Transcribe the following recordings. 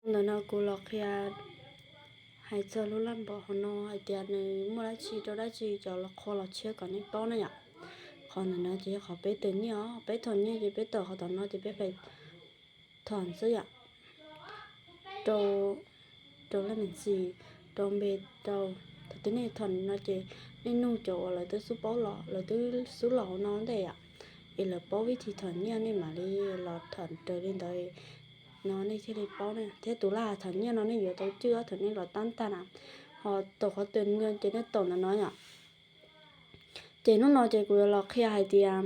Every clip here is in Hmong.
Ntawm no kuv los qhia hais txog lub laj npaum hauv no hais tias nws muaj dab tsi rau dab tsi, cov los qhua los tshiab kom nej paub na yom. Qhov ntawm no ces yog qhov peb tawm nyiaj os, peb thom nyiaj ces peb tawm qhov tom no ces peb pais thom xwb yom. Rau, rau lej me ntxis, rau npe, rau, thaum twg nej thom no ces nej nug cov uas lawv twb xub paub los, lawv twb xub los hauv no ntej yom, es lawv paub vib thi thom nyiaj nej mam li los thom raws li ntawd no nej thiaj li paub na. Thiab tus laj thom nyiaj no nej yuav tau cwj thaum nej los tab tag na, ho tau qhov tawm nyiaj ces nej tau ntawm no yom. Ces hnub no ces kuv yuav los qhia hais tias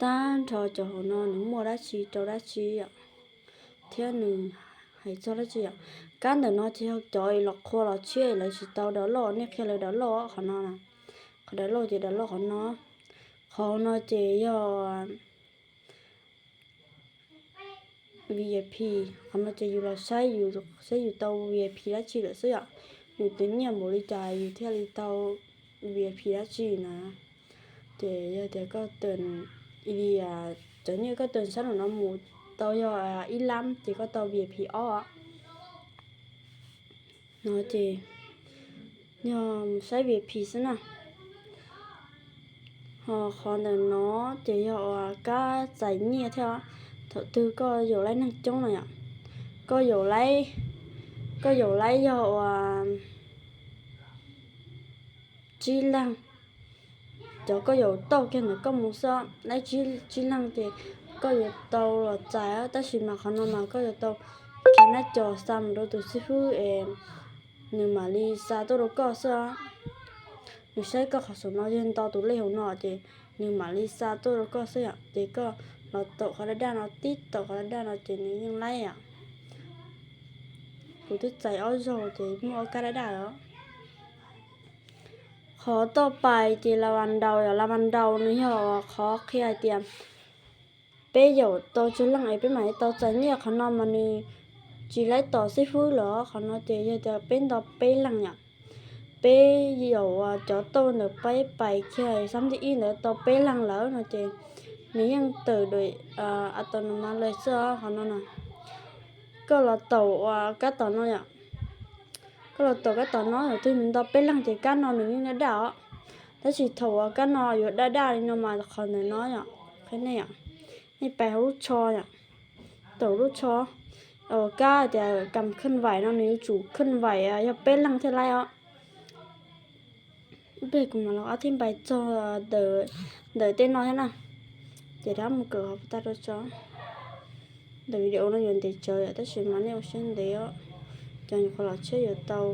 tag nrho cov hauv no nws muaj dab tsi rau dab tsi yom, thiab nws hais txog dab tsi yom. Kab ntawm no ces yog cov los qhua los tshiab lawv tsis tau download, nej qhia lawv download qhov no na. Qhov download ces download qhov no. Qhov no ces yog V I P, qhov no ces yus los saib, saib yus tau V I P dab tsi lawm xwb yom. Yus twv nyiaj npaum li cas yus thiaj li tau V I P dab tsi na. Ces yog tias koj tawm, cov nyiaj koj tawm sab nraum no mus tau yog ib lab ces koj tau V I P ob. No ces yog mus saib V I P xwb na. Ho qhov ntawm no ces yog uas kab txais nyiaj thiab. Thaum twg koj yaum laib neeg coob no yom, koj yaum laib, koj yaum laib yog uas tsib leeg. Cov koj yaum tauj kiag ntawm koj mus xwb, laib tsib leeg ces koj yuav tau los txais, tab sis mas qhov no mas koj yuav tau kiag nab cos xa mus rau tus xib fwb es nws mam li xa tuaj rau koj xwb. Nws saib koj qhov saum no yog nto tus lej hauv no ces nws mam li xa tuaj rau koj xwb yom. Ces koj los taum qhov daj daj no, tib taum qhov daj daj no ces nws yeej laib yom. Kuv twb txais ob zaug ces muaj ob kab daj daj os. Qhov toj pais ces la vas nraus yom, la vas nraus nws yog qhov qhia hais tias peb yaum tau tsawg leej es peb mam li tau txais nyiaj. Qhov no mas nws tsis laib tos xib fwb los, qhov no ces yog tias peb nto peb leeg yom, peb yaum cov tauj ntawm peb pais kiag xab thib ib ntawd tau peb leeg lawm no ces nws yeej tawm dua a tau nws mas lawm xwb qhov no na. Koj los taum uas kab tom no yom, koj los taum kab tom no, thaum twg nws nto peb leeg ces kab no nws yeej daj daj os. Tab sis thaum uas kab no yuav daj daj li no mas qhov ntawm no yom, qhia nej yom, nej pais hauv lub tsho yom, taum lub tsho, kab tias kam khwj vais no nws yuav tsum khwj vais yog peb leeg thiaj laib os. Peb kuv mam los ob thib npais txog ntawm tej no thiab na. Ces rov mus kawm qhov puas tag rau tso. Ntawm video no yuav ntev tsawv yom, tab sis mas nej ua siab ntev os. Cov nyuam qhuav los tshiab yuav tau,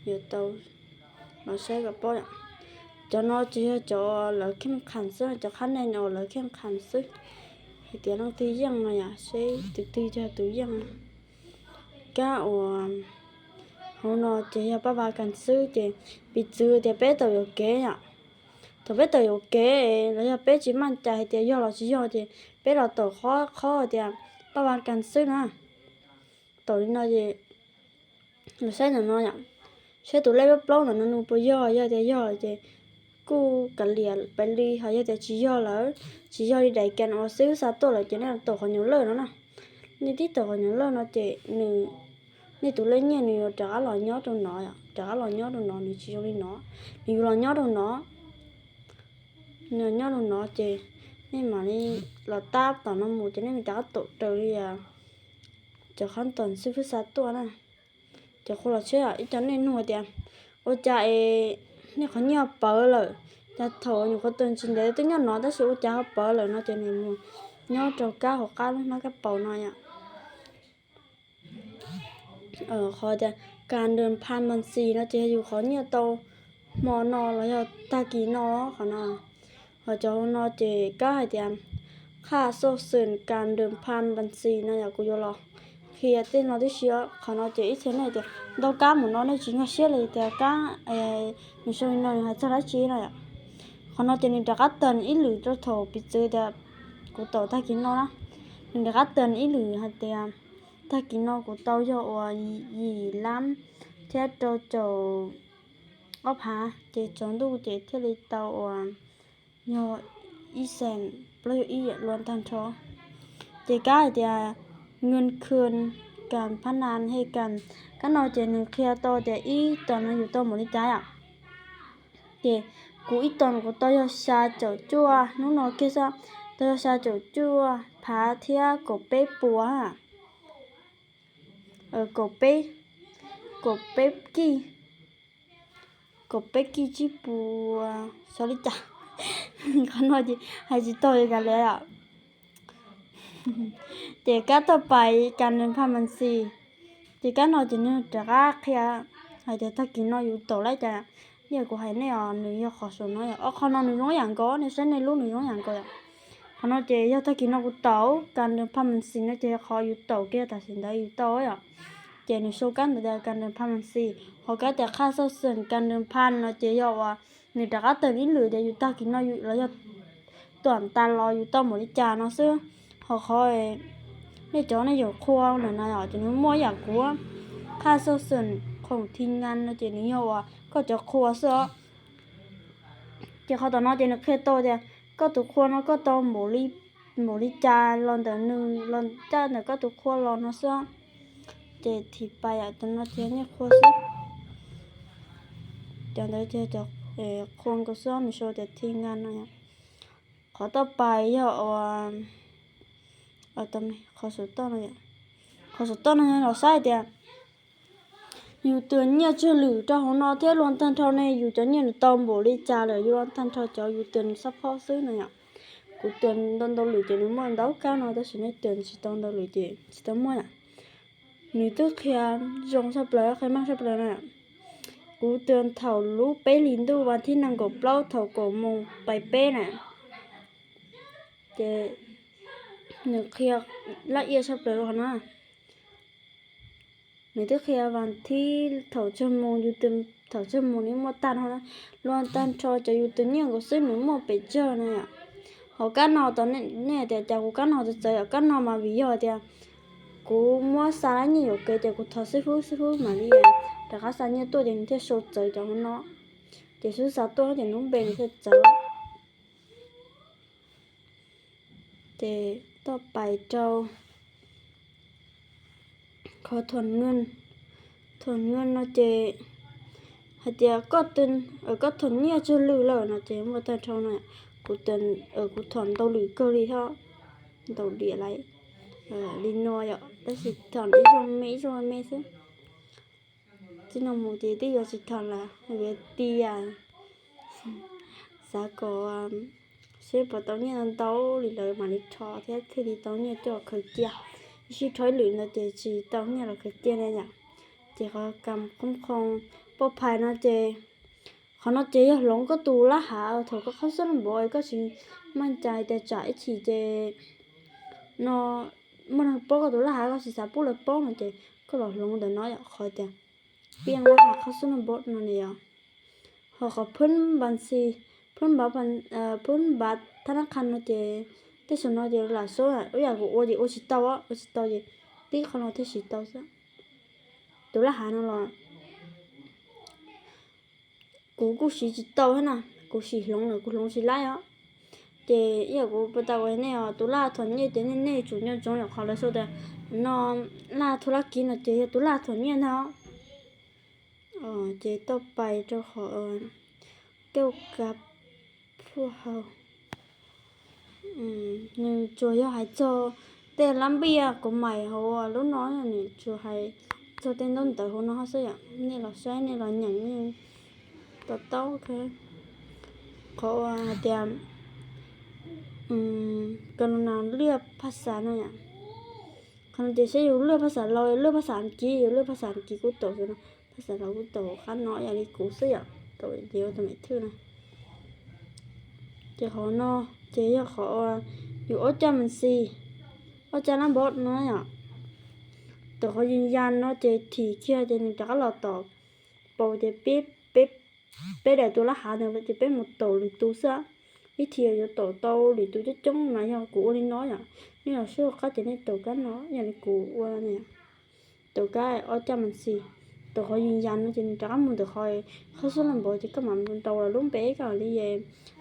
yuav tau los saib kom paub yom. Cov no ces yog cov lawv kheej kham xwb, cov qhab neeg no lawv kheej kham xwb. Hais tias leej twg yeej no yom, seb tus twg yog tus yeej. Kab uas hauv no ces yog paj vas kas xwb ces piv txwv tias peb tawm yuam kev yom. Thaum peb tawm yuam kev los yog peb tsis maj cai hais tias yog los tsis yog ces peb los taum qhov qhov tias paj vas kas xwb na. Taum li no ces los saib ntawm no yom, saib tus lej plaub plaub ntawm no nws puas yog, yog tias yog ces kuj kav liam pais li, ho yog tias tsis yog lawm, tsis yog li daim kas uas xib fwb xa tuaj lawm ces nej taum qhov nyuag lawj no na. Nej tib taum qhov nyuag lawj no ces nws, nej tus lej nyiaj nws yuav rov qab los nyob rau no yom, rov qab los nyob rau no, nws tsis zoo li no, nws yuav los nyob rau no. Nws nyob rau no ces nej mam li los tab tom no mus ces nej mam rov qab taum raws li cov qhab tom xib fwb xa tuaj na. Cov qhua los tshiab, ib co nej nug tias ua cas es nej qhov nyiaj ho pawv lawm, cas thaum nyuam qhuav tawm tsis ntev twb nyob no tab sis ua cas ho pawv lawm no ces nws mus nyob rau kab hauv qab lub hnab kab paus no yom. Qhov tias kas das phas npas xis no ces yog yus qhov nyiaj tau hmo no los yog tag kis no, qhov no. Ho cov hauv no ces kab hais tias qhaj xauj xwm kas das phas npas xis no yom, kuv yuav los qhia tej no tib si. Qhov no ces ib txhia nej tias ntau kab mus no nej tsis nkag siab li tias kab nws zoo li no nws hais txog dab tsi no yom. Qhov no ces nws rov qab tawm ib lwm rau thaum piv txwv tias kuv taum tag kis no na, nws rov qab tawm ib lwm hais tias tag kis no kuv tau yog uas yim lab thiab rau caum ob phav ces tsaus ntuj ces thiaj li tau uas yog ib xees plaub caug ib yam luaj tag nrho. Ces kab hais tias nws khw kas phab nas hej kas. Kab no ces nws qhia tau tias ib tog no yus tau npaum li cas yom. Ces kuv ib tog no kuv tau yog xya caum cuaj hnub no kiag xwb, tau yog xya caum cuaj phav thiab kaum peb puas, kaum peb, kaum peb kij, kaum peb kij tsib puas xyov li cas. Qhov no ces hais tsis tau li cas li os. Ces kab toj pais kas nws pha mas xis, ces kab no ces nws rov qab qhia hais tias tag kis no yus taum li cas. Yog kuv hais nej os, nws yog qhov saum no yom, ob qhov no nws zoo ib yam nkaus, nej saib nej lub nws zoo ib yam nkaus yom. Qhov no ces yog tag kis no kuv taum kas nws pha mas xis no ces yog qhov yus taum kiag tam sim ntawd yus tau yom. Ces nws sau kab ntawd tias kas nws pha mas xis, ho kab tias qhaj xauj xeem kas nws pha no ces yog uas nws rov qab tawm ib lwm tias yus tag kis no los yog tuam tas los yus tau npaum li cas no xwb. Ho qhov nej cov nej yuav qhua ntawm no yom, ces nws muaj ib yam kuv qhaj xauj xeem khoom thi ngan no ces nws yog uas koj cov qhua xwb os. Ces qhov tom no ces nws qhia tau tias koj tus qhua no koj tau npaum li cas los ntawm nws los caj ntawm koj tus qhua los no xwb. Ces thim pais yom, cov no ces nej qhua xwb. Cov ntawd ces cov qhua nkaus xwb, nws sau tias thi ngan no yom. Qhov toj pais yog qhov saum toj no, qhov saum toj no yog los saib tias yus tuas nyiaj tsawg lwm rau hauv no thiab luag tag nrho ne yus cov nyiaj nws tau npaum li cas lawm, yus luag tag nrho cov yus tuas nws xab phob xwb no yom. Kuv tuas ntau ntau lwm ces nws muaj ntau kab no tab sis nej tuas tsis tau ntau lwm ces tsis tau muaj yom. Nws twb qhia zoo tshaj plaws, qhia meej tshaj plaws na. Kuv tuas thaum lub peb hlis ntuj vas thib nees nkaum plaub thaum kaum moos pais peb na. Ces nws qhia laj iab tshaj plaws qhov no. Nws twb qhia vas thib thaum tsawg moos, yus tuas thaum tsawg moos nws muaj tag nrho, luag tag nrho cov yus tuas nyiaj nkaus xwb nws muaj pes tsawg no yom. Ho kab no tau nej tias cas kuv kab no txawv txawv yom, kab no mas vim yog tias kuv muab xa lab nyiaj yuam kev ces kuv thov xib fwb, xib fwb mam li rov qab xa nyiaj tuaj ces nws thiaj sau txawv cov hauv no. Ces xib fwb xa tuaj ces lub npe nws thiaj txawv. Ces toj pais rau qhov thom nws, thom nws no ces hais tias koj thom nyiaj tsawg lwm lawm no ces muaj tag nrho no. Kuv, kuv thom ntau lwm kawg li thiab, ntau diam lawm li no yom, tab sis thom ib zaug me ib zaug me xwb. Txij no mus ces twb yuav tsis thom lawm, yuav tias xav kom seb puas tau nyiaj ntau li lawm mam li rho thiab thiaj li tau nyiaj coj khaws cia. Ib sij rho ib lwm ntawd ces tsis tau nyiaj los khaws cia na yom. Ces qhov kam qoob qhoo poj phais no ces, qhov no ces yog hloov koj tus lab hav thaum koj qhab xab nab npov koj tsis meej cai tias tsam ib chim ces no muaj neeg paub koj tus lab hav koj tsis xav pub lawv paub no ces koj los hloov ntawm no yom, qhov tias piaj lab hav qhab xab nab npov no na yom. Ho qhov phwb npav xi, phwb npav, phwb npav thab nab qha no ces tej zaum no ces lam saub ib yam kuv ua ces ua tsis tau, ua tsis tau ces tib qhov no thiaj siv tau xwb. Tus lab hav no los kuv kuj siv tsis tau thiab na, kuv sim hloov lawm kuv hloov tsis laib os. Ces ib yam kuv puas tas ua nej os, tus laj thom nyiaj ces nej nej tsum nco ntsoov yom, qhov lawv sau tias no laj thu laj kiv no ces yog tus laj thom nyiaj ntag. Ces toj pais rau qhov kauj kav phuaj hau. Nws tsuas yog hais txog tej lab npiaj kuv mais hauv lub no, nws tsuas hais txog tej ntaub ntawv hauv no xwb yom, nej los saib nej los nyeem nej to taub. Qhov uas hais tias ka lu na lwaj phaj xav no yom, qhov no ces seb yus lwaj phaj xav Laus, yus lwaj phaj xav Askiv, yus lwaj phaj xav Askiv kuj tau xwb no, phaj xav Laus kuj tau qab no ib yam li kuv xwb yom, tau li ua tus me thwj na. Ces qhov no ces yog qhov uas yus ob caj mas xis, ob caj lab npov no yom. Tau qhov yws yas no ces thim kiag ces nws rov qab los tom paus ces peb, peb daim tus lab hav ntawd ces peb mus taus lwm tus xwb. Ib thim yuav taus tau lwm tus coob coob mas yog kuv ua li no yom. Nej los sub qab ces nej taus kab no yam li kuv ua, taus kab ob caj mas xis, taus qhov yws yas no ces nws rov qab mus ntawm qhov qhab xub laj npov ces koj mam ntaus lawv lub npe, koj mam li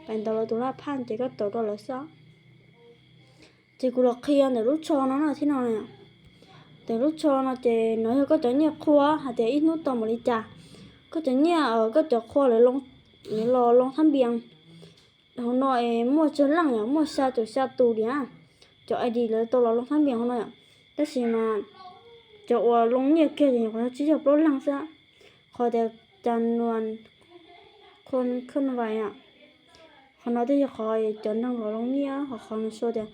pais ntaus lawv tus laj phaj ces koj taus rau lawv xwb. Ces kuv los qhia ntawm lub tsho no na thiab no, Ces lub tsho no ces no yog koj cov nyiaj qhua hais tias ib hnub tau npaum li cas. Koj cov nyiaj, koj cov qhua lawv los loo thab npias hauv no es muaj tsawg leej yom, muaj xya caum xya tus diam. Cov ID lawv tau los loo thab npias hauv no yom. Tab sis mas cov uas loo nyiaj kiag ces nyuam qhuav yog tsib caug plaub leej xwb. Qhov tias cas nuas khon khon vais, qhov no twb yog qhov cov neeg los loo nyiaj, ho qhov nws sau tias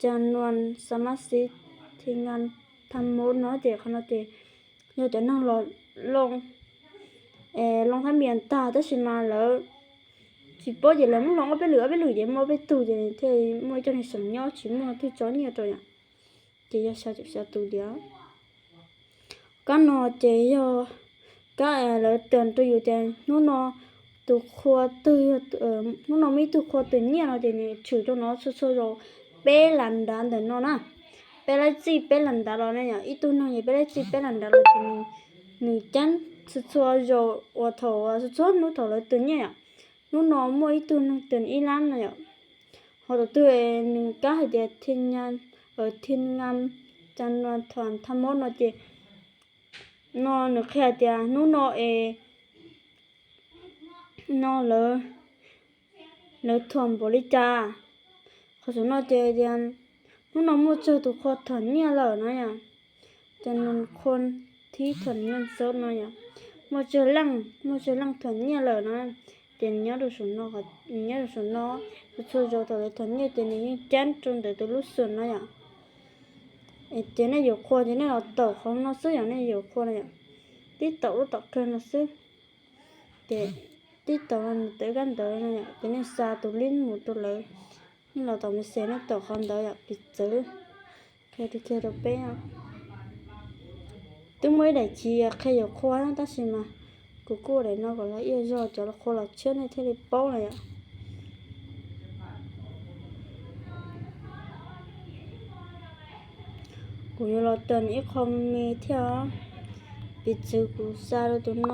cas nuas xa mab xiv thi ngan tham mov no ces qhov no ces yog cov neeg los loo, loo thab npias tag tab sis mas lawv tsis paub ces lawv muab hloov ob peb lwm ob peb lwm ces muaj ob peb tug ces thiaj muaj ib co neeg seem nyob tsis muaj twg tso nyiaj rau yom. Ces yog xya caum xya tus diam. Kab no ces yog kab lawv tuam rau yus tias hnub no tus qhua twg, hnub no muaj ib tug qhua twg nyiaj no ces nws tshwm rau no txhua txhua zaus peb las nrad ntawm no na. Peb lab txij peb las nrad los ne yom, ib tug neeg yog peb lab txij peb las nrad los ces nws ceeb txhua txhua zaus uas thaum txhua txhua hnub thaum lawv twg nyiaj yom. Hnub no muaj ib tug neeg twg ib lab no yom. Ho tus twg nws kab hais tias thi ngan, thi ngan cas nuas tham tham mob no ces no nws qhia tias hnub no es no lawv, lawv thuam npaum li cas. Qhov saum no ces tias hnub no muaj tsawg tus qhua thuam nyiaj lawm no yom. Ces nws qhua thib thuam nyiaj xauv no yom, muaj tsawg leej, muaj tsawg leej thuam nyiaj lawm no. Ces nws nyob rau saum no, nws nyob rau saum no, txhua txhua zaus thaum lawv thuam nyiaj ces nws yeej ceeb rau ntawm tus lub xum no yom. Ces nej yuav qhua ces nej los taum qhov no xwb yom, nej yuav qhua no yom, tib taum lub tom kawg no xwb. Ces tib taum no nws tawm kab ntawd no yom, ces nej xa tus lib mus rau lawv, nej los tom message nej taum qhov ntawd yom, piv txwv, qhia rau kiag rau peb. Twb muaj ib daim chiv qhia yuav qhua tab sis mas kuv kuj ua daim no kom los ib zog cov los qhua los tshiab nej thiaj li paub na yom. Kuv yuav los tawm ib qho me thiab, piv txwv kuv xa rau tus no,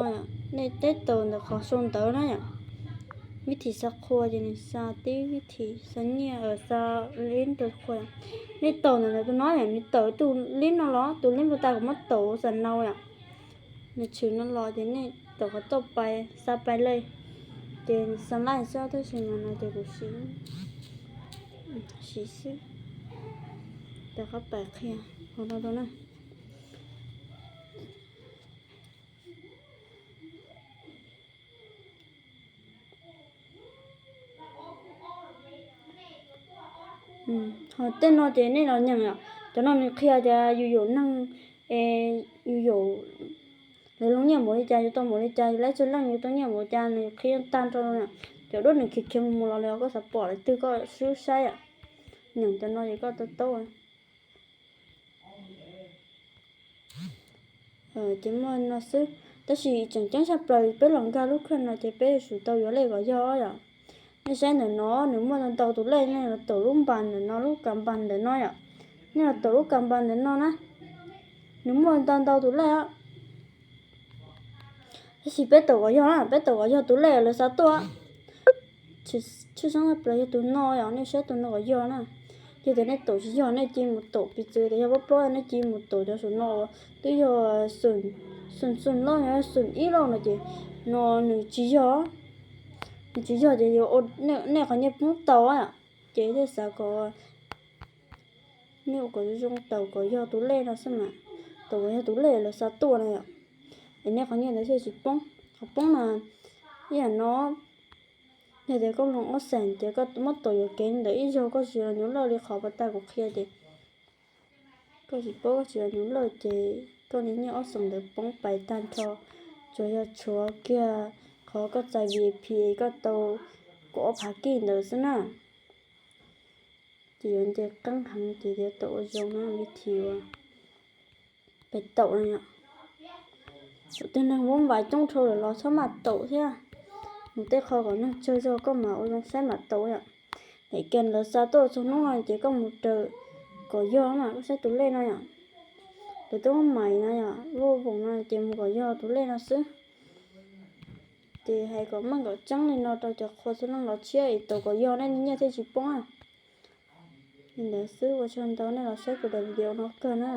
nej teb taum ntawm qhov sau ntawv na yom. Vib thim xa qhua ces nws xa tib vib thim xa nyiaj, xa lib rau qhua. Nej taum ntawm tus no yom, nws tawm tus lib no los, tus lib npau tas kuv muab taum xa nau yom. Nws tshwm no los ces nej taum qhov tauj pais xa pais lawm, ces nws xa laij xwb tab sis mas no ces kuv siv, siv xwb. Rov qab pais qhia qhov no rau na. Ho tej no ces nej los nyeem yom, cov no nws qhia tias yus yaum neeg, yus yaum lawv loo nyiaj npaum li cas, yus tau npaum li cas, yus laib tsawg leej yus tau nyiaj npaum li cas, nws qhia tag nrho. Cov duab nws khiav khiav mus mus los li os, koj xav pom leej twg koj swb saib yom. Nyeem cov no ces koj tau taub. Ces muaj no xwb, tab sis tseem ceeb tshaj plaws peb los nkag lub kheej no ces peb yuav tsum tau yuav lej kom yog yom. Nej saib ntawm no nws muaj ntau ntau tus lej, nej los taum lub npas ntawm no, lub kas npas ntawm no yom. Nej los taum lub kas npas ntawm no na, nws muaj ntau ntau tus lej. Tab sis peb taum kom yog na, peb taum kom yog tus lej lawv xa tuaj. Tshwj xeeb tshaj plaws yog tus no yom, nej saib tus no kom yog na. Yog tias nej taum tsis yog nej cia mus taum, piv txwv tias yog plaub plaub nej cia mus taum cov saum no twb yog xum, xum loj, yog xum ib loj no ces no nws tsis yog. Nws tsis yog ces yuav ua nej qhov nyiaj poob tau, ces thiaj xav kom nej ua kom zoo zoo taum kom yog tus lej no xwb mas, taum kom yog tus lej lawv xa tuaj na yom. Es nej qhov nyiaj ntawd thiaj tsis poob. Qhov poob na, ib yam no, yog tias koj loo ob xees ces koj muab taum yuam kev ntawm ib zaug koj tsis los nyuv lawj li qhov pas tas kuv qhia ces koj tsis paub, koj tsis los nyuv lawj ces koj li nyiaj ob xees ntawd poob pais tag nrho, tsuas yog tshuav kiag qhov koj txais V I P koj tau kaum ob phav kij ntawd xwb na. Ces yuav nce qeeb heev ces yuav tau ua zoo na, vib thim uas peb taum no yom. Thaum twg neeg muab npais coob dhau lawm los txhob maj taum thiab. Mus tej qho kom neeg tsawg zog koj mam ua zoo saib mam taum yom. Daim kas lawv xa tuaj txhua hnub no ces koj mus raws kom yog mas, koj saib tus lej no yom. Lawv twb muab mais no yom, lub voos no ces mus kom yog tus lej no xwb. Ces hais kom meej kom tseeb li no rau cov qhua txhua leej los tshiab es taum kom yog nej li nyiaj thiaj tsis poob. Li ntawd xwb, ua tsaug ntau nej los saib kuv daim video no kawg na.